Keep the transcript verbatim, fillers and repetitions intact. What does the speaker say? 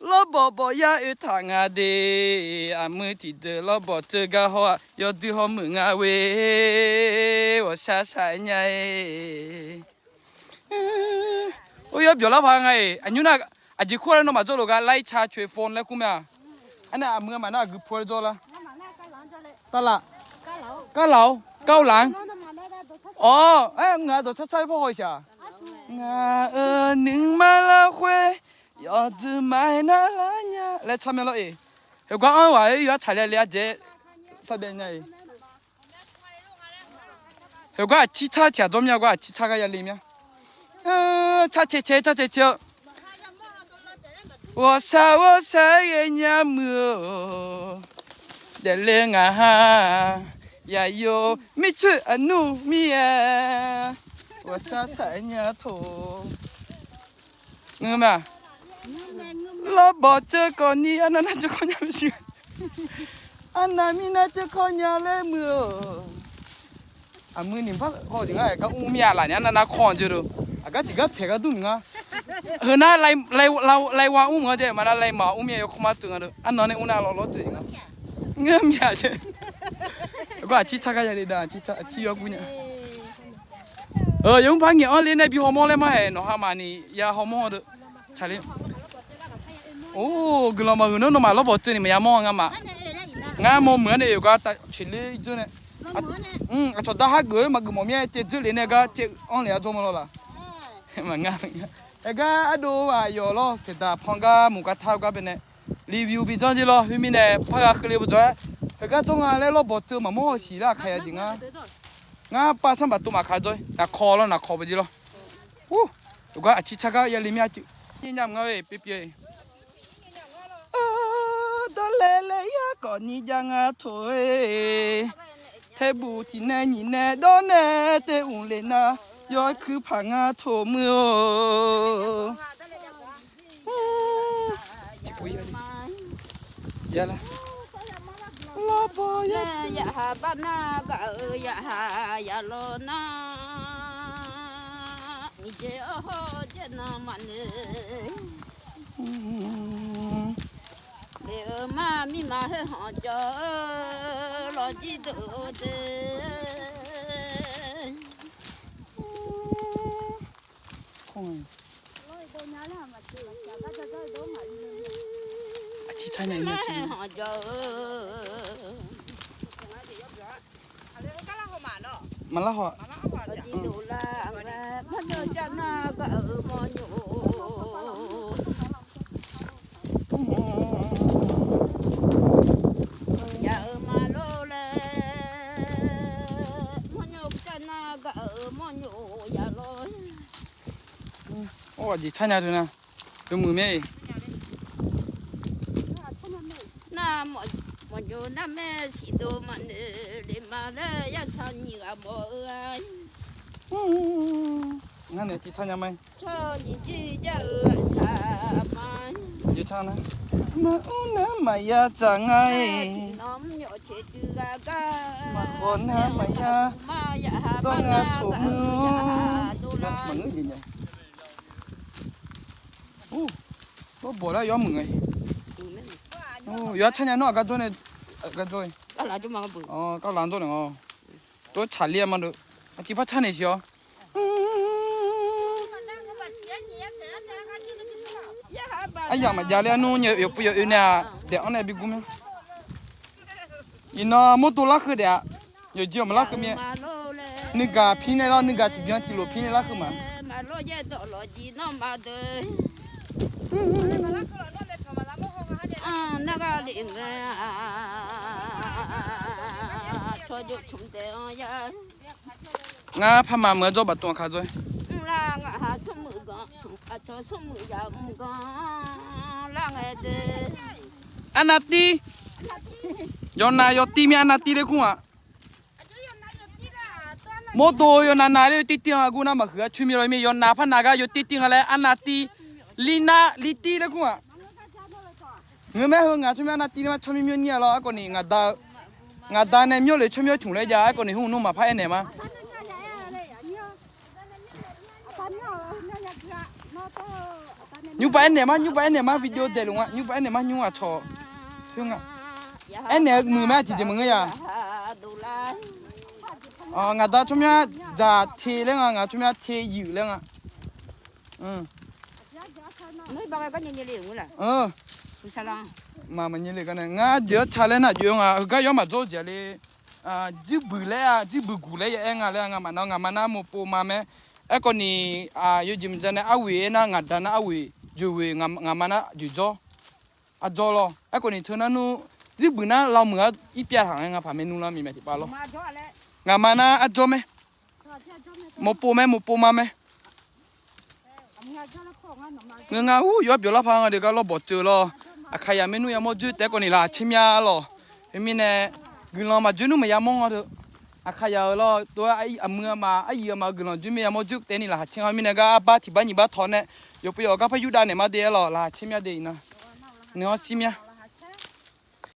Lawrbawq bawq yar oe taq nga de, aqmuiq tiqdeuq lawrbawq tseuv gar haw-aq, yawdui hawmuiq nga we, ghawqshaq shaq-aer nya-e. Or, yawr byawq lar paq nga-eq, aqnymr nar, aqjeq kur-aer laer nawmaf jawrluf gar ไลฟ์สด coeq phone laer kur mae-aq. Arnae aqmuiq-a maqnar aqgeu pu-aer jawr lar. Tavlaf. Kavlaf-or, kavlaf-anr. Awr, aer, ngaq dawqcar car-aer par haw-iq shaq. Ngaq-euq nuima larkhoer, yawqdui maqaer nar lar nya laer car mae lawr-eq. Heugar anr ghaq-aer yawr tsaqle le ardzaeq-aer sarbae nya-eq. Heugar aqcir car tiq ghaq dzawr mya gar aqcir car gar yale mya. Car cae cae car cae cae-eu. Ghawqshaq ghawqshaq-aer ghae nya muiq-eu. Daefle ngaq ha. Yaqyo mircoer aqnmr mir-aer. Ghawqshaq shaq-aer nya taq. Ngeur ma. Lawrbawq tseuv kawv ni arnav nar tseuv kawv nya maqsiq. Arnav mirnav tseuv kawv nya laer muiq-eu. Aqmuiq ni par haw jeq ngar-aer gar mr mir-a laf ni arnav nar kawv-anr jeur-eu. Aqgar tiqgar paeq gar dur mq ngar. Heu nar ไลฟ์วา mr mq-anr jae maqnar ไลฟ์เมา mr mir-a yawkawr mar teuv nga deuq arnav nae mr nar lawrlawr teuv jeq ngar. Ngeur mir-a jae. Gar aqcir car gar yale da aqcir car aqcir yawr gur nya. Yawmr par ngaeq-anr le nae bi hawmawr laer mar-aeq nawq ha maqni ya hawmawr-eu deuq. Tsaqler. Or, guiqlanq maqhuiq nar nawmaf lawrbawq tseuv ni maqya mawr-a ngamaf. Ngar mawrmuiq-anr nae oeq gar taf coeqler dzeur nae. Aqcawq dar har geuf-aer maqgeuf mawf mir-aer caev dzeur lef nae gar caev-anr lef-a dzawr ma lawr la. Aergar ardov aqyawf lawr saeqdaq pan gar muq gar tar-eu gar baenae รีวิว bi janr jer lawr. Khoermirnae par ghaq kheuvle bawdzawr-aer, heugar dzawr nga laer lawrbawq tseuv maqmawr-eu siq lar aqkaq ya jeq ngar. Ngar pav sanr baq tov maqkaq dzawr-ir naqkawq lawr naqkawq bawjer lawr. Ur, oeq gar aqcir car gar yale mir-a ceuq. Nyir nya mq ngar-e pyeuf pyeuf. Dawrlae laer yar kawv ni jav nga taq-e. Taeqbuq tiqnae nyiq nae dawr nae taev uq lef nar, yawkuir paq nga taq muiq-or. Yaqhaq bar nar gaq-eu yaqhaq yaqlawq nar, miqjeq-awr hawr jaev nan maqnoeq. Leq-eu mar mirma khoer hanq jawr-eu lawqjir deuq-eu de. Aqcir car nya-eu. Maqlar haw-aq. Or, aqjeq car nya deuq nar, yawmuiq mae. Nar, mawqnyoq nar mae siqdov maqnoeq le ma laer yar tsaq nyiq ghaq mawf-eu-a. Ngar nae tiq car nya ma. Tsawrnyiq jir jar-eu aqsaq ma. Maqmr nar maqya dzaq nga-iq. Maqkhawf nar maqya dawr nga taq muiq-or. Maqngeur jeq nya. Or, bawq lar yawmuiq nga. Yawqha car nya nawr aqgar jawr nae, aqgar jawr-e. Kavlaf jawr naeq-awr. Tov tsaqler-a ma deuq. Aqtiq par car naeq siq-awr. Aryamq maqjav ler-anr nymr nyae oeq puv yawq oe nae-aq, daef-anr nae bi gur mae. Iqnan mawrdo larkeuv daef-a. Yawqjeq-awq maqlar keuv mir-aer. Nuigaq pir nae lar, nuigaq tiqbyan tiqlof pir nae larkeuv ma. Ngar parma meuq-aer jawr baqtov aqkaq jawr-e. Arnavtiv. Yawqnav yawtiv mir arnavtiv ler kur-aq. Mawrdo yawqnav nav ler-eu tirtiv-anr aqgur nar maqhuiq-a coer mir lawr mir yawqnav par nav gar yawtiv tiv nga laer arnavtiv. Li nav li tiv ler kur-aq. Ngeur mae heu ngaq tsawrmyanr arnavtiv ler ma tsawrmyanr myanr nyir-a lawr aerkhawf ni ngaq da-eu. Ngaq da nae myanr le tsawrmyanr tmq laer jav aerkhawf ni hmq nmr maqpar aernaeq ma. Nymrbav aernaeq ma, nymrbav aernaeq ma, video daefluf nga, nymrbav aernaeq ma, nymr aqcawq. Aernaeq-eu muiq mae, tiqjeq maqngeur ya. Ngaqda tsawrmyanr dzaq te laer nga, ngaq tsawrmyanr te yuif laer nga. Maqnyele gar nae ngar jeq-anr ca laer nar joe nga, heugar yawr maqdzawr-eu jeq le. Jirbuiq laer-a, jirbuiq guq laer ya aer nga laer, nga'maf nar ngaqma nar mawqpov ma mae. Aerkhawf ni, yawjeq maqja nae arweq aer nar, ngaqda nar arweq joeqweq, ngaqma nar joeqjawr. Aqdzawr lawr. Aerkhawf ni teu nar nmr, jirbuiq nar lavmuiq-ar irpyav taq ngae, ngapaq maernmr lar miqmaeq tiqpav lawr. Ngaqma nar arjawr mae. Mawqpov mae, mawqpov ma mae. Ngeur nga ur, yawr byawq lar paq nga de gar lawr bawqtseuv lawr. Aqkaqyaq maernmr yamawr dzoer taef-aer khawf ni laqkhaq caer mya lawr. Khoermirnae, guiqlanq maqdzoer nmr maqya mawr nga deuq. Aqkaqyaq-euq lawr tov-aer aqmuiq aqma, aryuif aqma-euq guiqlanq dzoer mya yamawr dzoer taef-aer ni laqkhaq caer nga. Khoermirnae gar arbar tiqbar nyiq bar tawq nae, yawqpov yawq gar par yurdav naeq ma de-aer lawr, laqkhaq caer mya de iqnan. Nui-anr shir mya.